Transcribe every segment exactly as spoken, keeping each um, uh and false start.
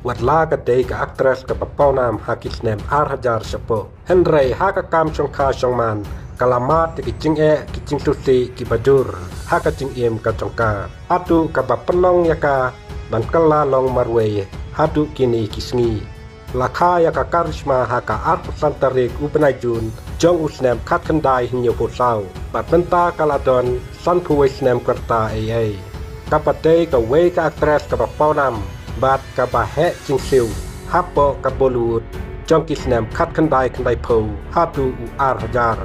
Wat la ka dei ka actress kaba pawnam ha ki snem ar hajar shapoh, hynrei ha ka kam shongkha shongman ka la mad ïa ki jingeh ki jingsngewsih kiba jur ha ka jingim ka jong ka, haduh kaba pynlong ïa ka ban kylla long marwei haduh kine ki sngi. La kha ïa ka Karishma ha ka arphew san tarik u bnai Jun jong u snem khatkhyndai hynñiewphew saw, bad mynta ka la don sanphew wei snem ka rta ei ei. Kaba dei kawei ka actress kaba pawnam bad kaba heh jingsiew hapoh ka Bollywood jong ki snem khatkhyndai khyndaiphew haduh u ar hajar.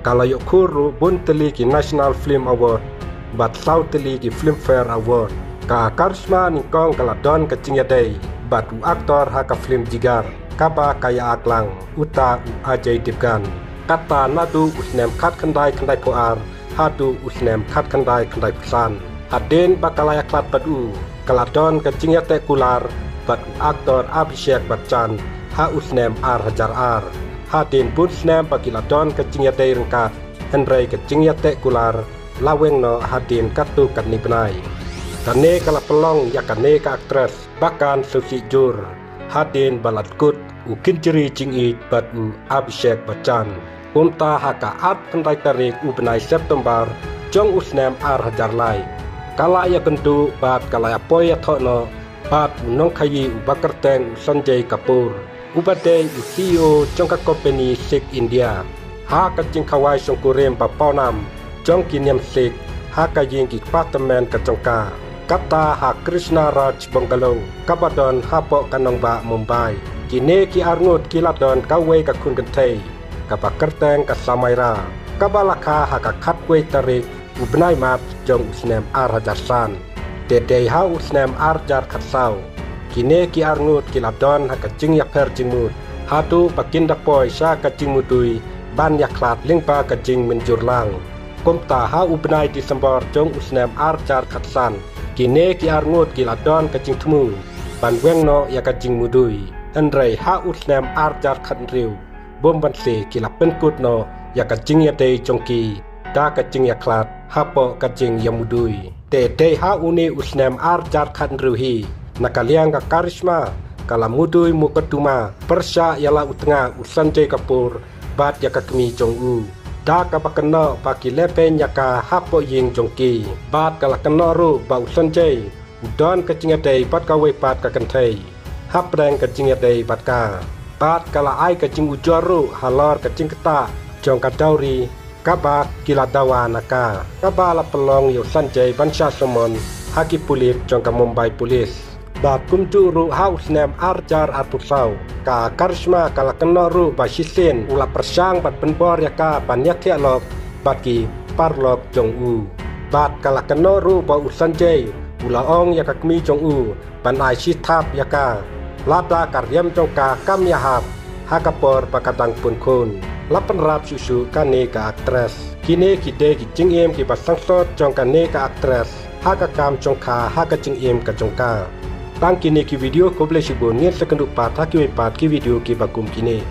Ka la ïoh khur ruh bun tylli ki National Film Award bad saw tylli ki Filmfare Award. Ka Karishma nyngkong ka la don ka jingïadei bad u actor ha ka film Jigar kaba ka ïa act lang, uta u Ajay Devgan. Kata naduh u snem khatkhyndai khyndaiphew ar haduh u snem khatkhyndai khyndaiphew san. Hadien ba ka la ïakhlad bad u, ka la don ka jingïateh kular bad u actor Abhishek Bachchan ha u snem ar hajar ar. Hadien bun snem ba ki la don ka jingïadei ryngkat, hynrei ka jingïateh kular la weng noh hadien katto katne bnai. Kane ka la pynlong ïa kane ka actress ba kan sngewsih jur hadien ba la dkut u kynjri jingïeit bad u Abhishek Bachchan. Kumta ha ka arphew khyndai tarik u bnai September jong u snem ar hajar lai, ka la ïakynduh bad ka la ïapoi ïathoh noh bad u nongkhaïi uba kyrteng u Sanjay Kapoor, uba dei u C E O jong ka kompani Sikh India, ha ka jingkhawai shongkurim ba pawnam jong ki niam Sikh ha ka ïing ki kpa tymmen ka jong ka, kata ha Krishna Raj Bungalow kaba don hapoh ka nongbah Mumbai. Kine ki arngut ki la don kawei ka khun kynthei kaba kyrteng ka Samaira, kaba la kha ha ka khatwei tarik u bnai March jong u snem ar hajar san. Te dei ha u snem ar hajar khatsaw, kine ki arngut ki la don ha ka jingïapher jingmut haduh ba kin da poi sha ka jingmudui ban ïakhlad lyngba ka jingmynjur lang. Kumta ha u bnai December jong u snem ar hajar khatsan, kine ki arngut ki la don ka jingthmu ban weng noh ïa ka jingmudui. Hynrei ha u snem ar hajar khathynriew, bun ban se ki la pynkut noh ïa ka jingïadei jong ki da ka jingïakhlad hapoh ka jingïamudui. Te dei ha une u snem ar hajar khathynriew hi, na ka liang ka Karishma ka la mudui mukotduma pyrshah ïa la u tnga u Sanjay Kapoor bad ïa ka kmie jong u, da kaba kynnoh ba ki leh beiñ ïa ka hapoh ïing jong ki. Bad ka la kynnoh ruh ba u Sanjay u don ka jingïadei bad kawei pat ka kynthei hapdeng ka jingïadei bad ka. Bad ka la ai ka jingujor ruh halor ka jingktah jong ka dowry kaba ki la dawa na ka, kaba la pynlong ïa u Sanjay ban shah summon ha ki pulit jong ka Mumbai Police. Bad kumjuh ruh ha u snem ar hajar arphew saw, ka Karishma ka la kynnoh ruh ba shisien u la pyrshang ban pynbor ïa ka ban ïathiah lok bad ki paralok jong u. Bad ka la kynnoh ruh ba u Sanjay u la ong ïa ka kmie jong u ban ai shi thap ïa ka lada ka riam jong ka kam ïahap ha ka por ba ka dang pun khun. La pynrap shuh shuh kane ka actress. Kine ki dei ki jingim kiba sangsot jong kane ka actress ha ka kam jong ka, ha ka jingim ka jong ka. Tang kine ki video, khublei shibun, ngin sa ïakynduh pat ha kiwei pat ki video kiba kum kine.